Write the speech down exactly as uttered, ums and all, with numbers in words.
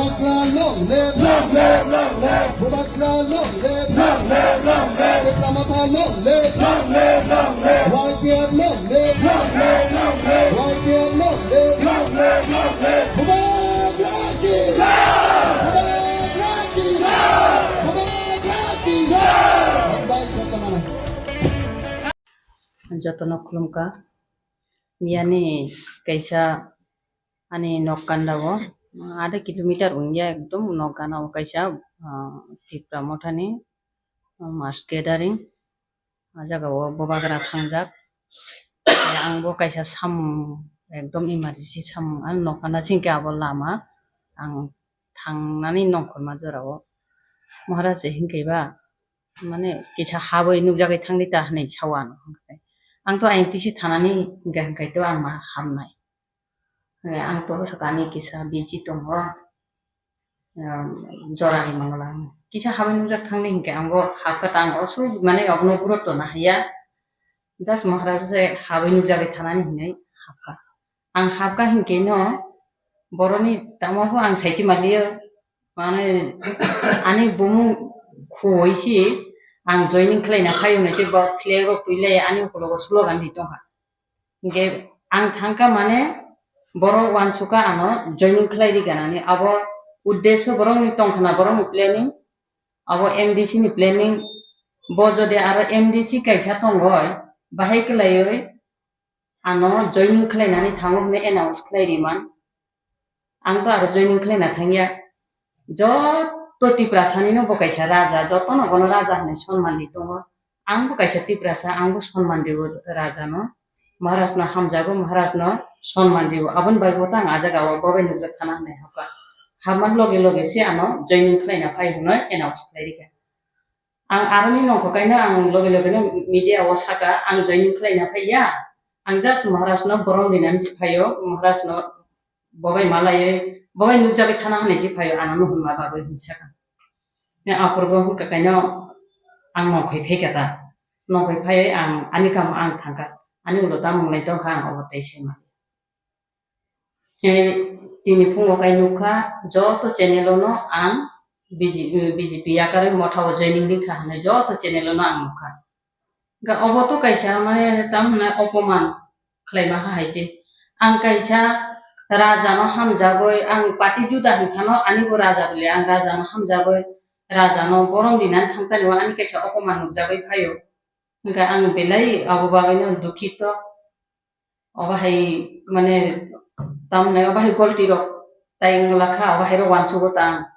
Bubagra long live! Long live, long live! Bubagra long live! Long live, long live! Tipra Motha long live! Long live, long live! Y P F long live! Long live, long live! Y P F long live! Long live, long live! Bubagra ki jai! Bubagra ki jai! Bubagra ki jai! Hambai jotono. Jotono khulumkha. Miyani kaisa ani nok kanda o, adha kilometer wngya ekdom nok gana o kaisa, ah, Tipra Mothani, ah, mass gathering. Ah jaga o Bubagra thangjak. Ang bo kaisa samung ekdom emergency samung ani nok kanda singkhe abo lama ang thangnani nongkhorma jora o. Maharaj hinkhe ba mane kisa habwi nukjagwi thangdi ta hinwi sao ano. Ang to ayang tisi thanani hinkhe hinkhe to ang ma hamnai. Ang to sakani kisa busy tongo. Jorani mangala ang kisa habwi nukjak thangni hinkhe ang bo habkha ta ang osu mane obono gurutto nahaiya. Just Maharaj se habwi nukjagwi thanani hinwi habkha. Ang habkha hinkhe no boroni tamo bo ang saisi maliyo. Mane ani bumung khuwi si ang joining khlaina phaio hinwi si bo flag rok twi lai ani ukologo slogan di tongkha. Hinkhe ang thangkha mane borok uansukha ano joining khlai ri ganani abo uddesyo borokni tongkhana borokni planning abo M D C ni planning bo jodi aro M D C kaisa tongoi bahai kwlaioi ano joining khlainani thango hwnwi announce khlai riman. Ang to aro joining khlaina thangya. Joto Tiprasani no bo kaisa raja, jotono bono raja hinwi sonman ri tongo. Ang bo kaisa Tiprasa, ang bo sonman rio raja no. Maharaj no hamjago, Maharaj no sonman rio. Aboni bagwi bo to ang a jaga o bo bai nukjak thana hinwi habkha. Habman loge loge se ano joining khlaina phai hwnwi announce khlai rikha. Ang aroni nongkho kaino ang loge loge no media o saka ang joining khlaina phaiya. Ang just Maharaj no borom rinani si phaio, Maharaj no bobai malaioi, bobai nukjagwi thana hinwi si phaio, ano no hwnma bagwi hwnwi saka. Apor bo hwnkha kaino ang nongkhoi phaikha ta. Nongkhoi phaioi ang ani kamo ang thangkha. Ani ulo tamung nai tongkha ang obo tei sai mali. Tei tini phungo kai nukha joto channel o no ang B J P, B J P yakarwi motha o joining rikha hinwi joto channel o no ang nukha. Ga obo to kaisa mane tam hwnai opoman khlaima ha hai se. Ang kaisa raja no hamjagwi, ang party juda hwnkhano ani bo raja bole, ang raja no hamjagwi, raja no borom rinani thangtani o ani kaisa opoman nukjagwi phaio. Hwnkha ang belai abo bagwi no dukhito. Obo hai mane tam hwnai obo hai golti rok tai wngla kha, obo hai rok uansugo ta ang.